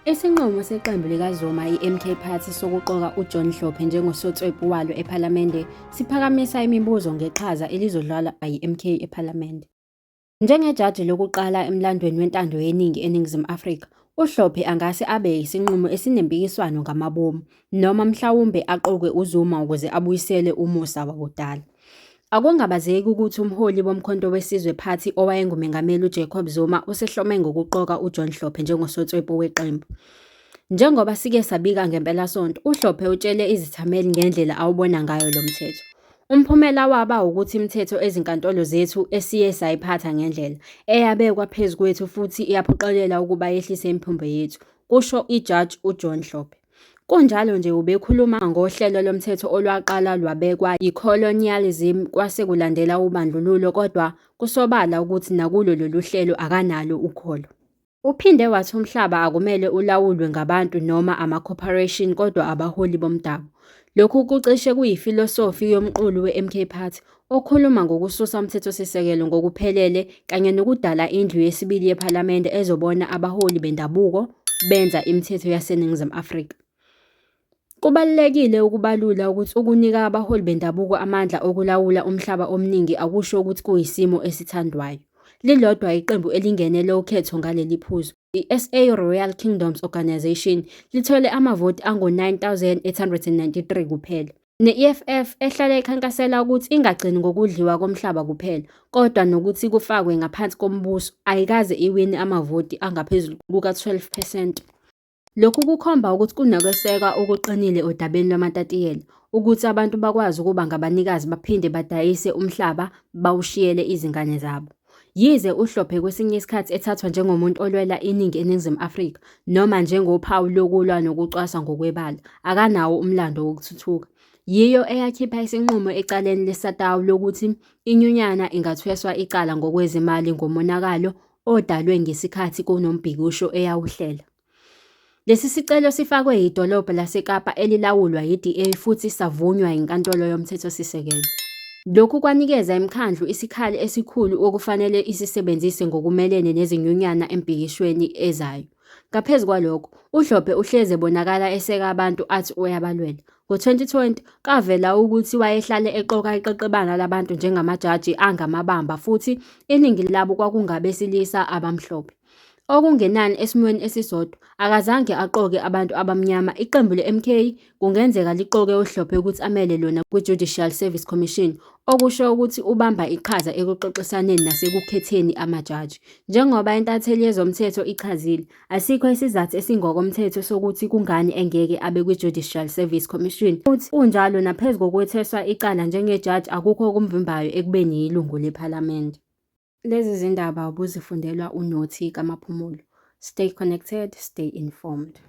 Isinqumo seqembu likaZuma i-MK Party sokuqoka uJohn Hlophe njengosotswebhu walo ePhalamende siphakamisa imibuzo ngeqhaza elizodlalwa yi-MK ePhalamende. Njengejaji lokuqala emlandweni wentando yeningi eNingizimu Afrika, uHlophe angase abe yisinqumo esinempikiswano ngamabomu, noma mhlawumbe aqokwe uZuma ukuze abuyisele umusa wakudala. Akungabazeki ukuthi umholi woMkhonto weSizwe Party owayenguMengameli uJacob Zuma usehlome ngokuqoka uJohn Hlophe njengosotswebhu weqembu. Njengoba sike sabika ngempelasonto, uHlophe utshele izethameli ngendlela awubona ngayo lo mthetho. Umphumela waba wukuthi imithetho ezinkantolo zethu esiye sayiphatha ngendlela, eyabekwa phezu kwethu futhi yaphoqelela ukuba yehlise imiphimbo yethu, kusho iJaji uJohn Hlophe. Kunjalo nje ubekhuluma ngohlelo lomthetho olwaqala lwabekwa yi-colonialism kwase kulandela ubandlululo kodwa kusobala ukuthi nakulo lolu hlelo akanalo ukholo. Uphinde wathi umhlaba akumele ulawulwe ngabantu noma ama-corporation kodwa abaholi bomdabu. Lokhu kucishe kuyifilosofi yomqulu we-MK Party okhuluma ngokususa umthethosisekelo ngokuphelele kanye nokudala indlu yesibili yephalamende ezobona abaholi bendabuko benza imithetho yaseNingizimu Afrika. Kubalulekile ukubalula ukuthi ukunika abaholi bendabuko amandla okulawula umhlaba omningi akusho ukuthi kuyisimo esithandwayo. Lilodwa iqembu elingenele ukhetho ngaleli phuzu, i-SA Royal Kingdoms Organisation, lithole amavoti angu-9,893 kuphela. Ne-EFF ehlale ikhankasela ukuthi ingagcini ngokudliwa komhlaba kuphela, kodwa nokuthi kufakwe ngaphansi kombuso, ayikaze iwine amavoti angaphezulu kuka-12 percent. Lokhu kukhomba ukuthi kunokwesekwa okuqinile odabeni lwamatatiyela, ukuthi abantu bakwazi ukuba ngabanikazi baphinde badayise umhlaba bawushiyele izingane zabo. Yize uHlophe kwesinye isikhathi ethathwa njengomuntu olwela iningi eNingizimu Afrika, noma njengophawu lokulwa nokucwaswa ngokwebala, akanawo umlando wokuthuthuka. Yiyo eyakhipha isinqumo ecaleni leSatawu lokuthi inyunyana ingathweswa icala ngokwezimali ngomonakalo odalwe ngesikhathi kunombhikisho eyawuhlela. Lesi sicelo sifakwe yidolobha laseKapa elilawulwa yi-DA futhi savunywa yiNkantolo yoMthethosisekelo. Lokhu kwanikeza imikhandlu isikhali esikhulu okufanele isisebenzise ngokumelene nezinyunyana embhikishweni ezayo. Ngaphezu kwalokho, uHlophe uhlezi ebonakala eseka abantu athi uyabalwela. Ngo-2020, kwavela ukuthi wayehlale eqoka iqeqebana labantu njengamajaji angamabamba futhi iningi labo kwakungabesilisa abamhlophe. Okungenani esimweni esisodwa, akazange aqoke abantu abamnyama. Iqembu le-MK kungenzeka liqoke uHlophe ukuthi amele lona kwiJudicial Service Commission, okusho ukuthi ubamba iqhaza ekuxoxisaneni nasekukhetheni amajaji. Njengoba intatheli yezomthetho ichazile, asikho isizathu esingokomthetho sokuthi kungani engeke abe kwiJudicial Service Commission futhi kunjalo naphezu kokwethweswa icala njengejaji akukho okumvimbayo ekubeni yilungu lePhalamende. Lezi zindaba ubuzifundelwa uNothi kaMaphumulo. Stay connected, stay informed.